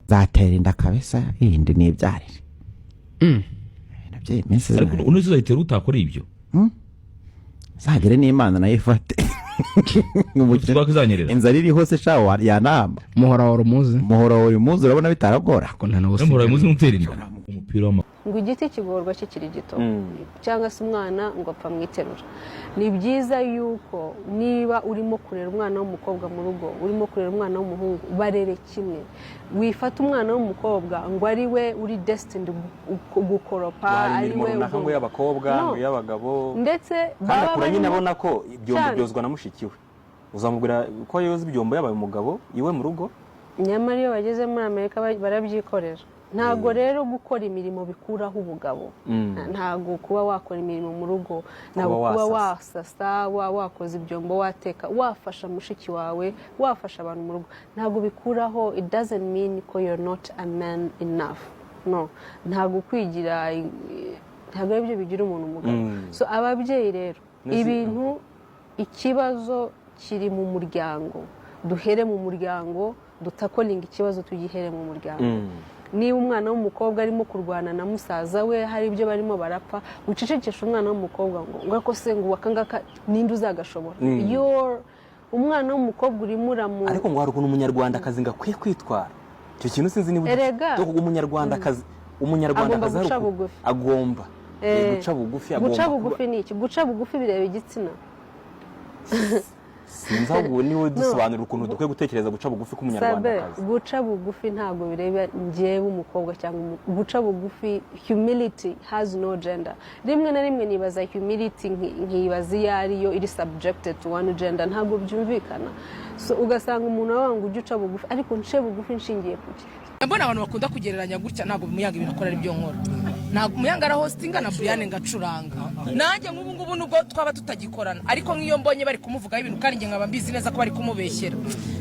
Zatera inda kabisa, yindi nibyarire. Ibintu by'iyi minsi. Ariko uno uzayitera utakora ibyo. Zagere n'Imana nayo ifate. Twaka izanyerera. Inzara iri hose sha, yanamba. Muhora wa rumuzi. Muhoro uyu munsi urabona bitaragora. Ko nta nawe. Muhora muzi mutera inda umupira w'amaguru. Ngo igiti kigorwa kikiri gito, cyangwa se umwana ngo apfa mu iterura. Ni byiza yuko niba urimo kurera umwana w'umukobwa mu rugo, urimo kurera umwana w'umuhungu, barere kimwe. Wifata umwana w'umukobwa ngo ari we uri destined gukoropa, hari ari imirimo we runaka ngo y'abakobwa, No. ngo iy'abagabo. Ndetse kandi baba akura nyine barimo abona ko ibyombo byozwa na mushiki we. Uzamubwira ko yoza ibyombo yabaye umugabo iwe mu rugo? Nyamara iyo bageze muri Amerika barabyikorera. Ntabwo rero gukora imirimo bikuraho ubugabo. Ntabwo kuba wakora imirimo mu rugo, ntabwo kuba wasasa. Wasasa, wakoza ibyombo, wateka, wafasha mushiki wawe, wafasha abantu mu rugo, ntabwo bikuraho, it doesn't mean ko you're not a man enough. No, ntabwo kwigira, ntabwo aribyo bigira umuntu umugabo. So ababyeyi rero, ibintu, ikibazo kiri mu muryango. Duhere mu muryango, dutacklinga ikibazo, tugihere mu muryango. Niba umwana w'umukobwa arimo kurwana na musaza we, hari ibyo barimo barapfa, wicecekesha umwana w'umukobwa ngo ariko se ngo aka ngaka ninde uzagashobora? Umwana w'umukobwa urimo uramu Ariko ngo hari ukuntu umunyarwandakazi ngo akwiye kwitwara. Icyo kintu sinzi niba Erega. Dore umunyarwandakazi, umunyarwandakazi Agomba hari guca bugufi. Agomba guca bugufi, agomba Guca bugufi ni iki? Guca bugufi bireba igitsina? Sinzi, ahubwo niwe dusobanurira ukuntu dukwiye gutekereza guca bugufi Sabe, k'umunyarwandakazi. guca bugufi ntabwo bireba njyewe umukobwa cyangwa guca bugufi, humility has no gender. Rimwe na rimwe nibaza humility, nkibaza iyo ariyo iri subjected to one gender. Ntabwo byumvikana. So ugasanga umuntu avuga ngo ujye uca bugufi, ariko nce bugufi nshingiye kuki? Mbona abantu bakunda kugereranya gutya. Ntabwo Muyango ibintu akora ari byo nkora. Ntabwo Muyango arahostinga na Brian ngacuranga. Nanjye nk'ubu ngubu, nubwo twaba tutagikorana, ariko nk'iyo mbonye bari kumuvugaho ibintu kandi njye nkaba mbizi neza ko bari kumubeshyera,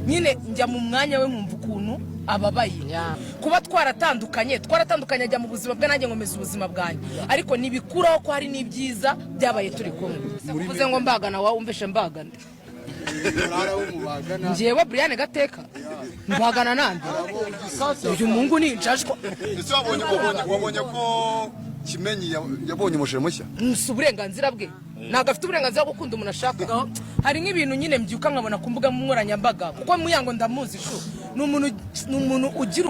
nyine njya mu mwanya we nkumva ukuntu ababaye. Kuba twaratandukanye, twaratandukanye, ajya mu buzima bwe, nanjye nkomeza ubuzima bwanjye, ariko ntibikuraho ko hari n'ibyiza byabaye turi kumwe. Uvuze ngo mbagana, wawe wumvishe mbagana? Njyewe Brian Gateka mbagana nande? Uyu mungu ni injajwa. Ese wabonye ko Kimenyi yabonye umushinga mushya? Si uburenganzira bwe? Ntabwo afite uburenganzira bwo gukunda umuntu ashaka? Hari nk'ibintu nyine mbyuka nkabona ku mbuga nkoranyambaga, kuko Muyango ndamuzi shu, ni umuntu ugira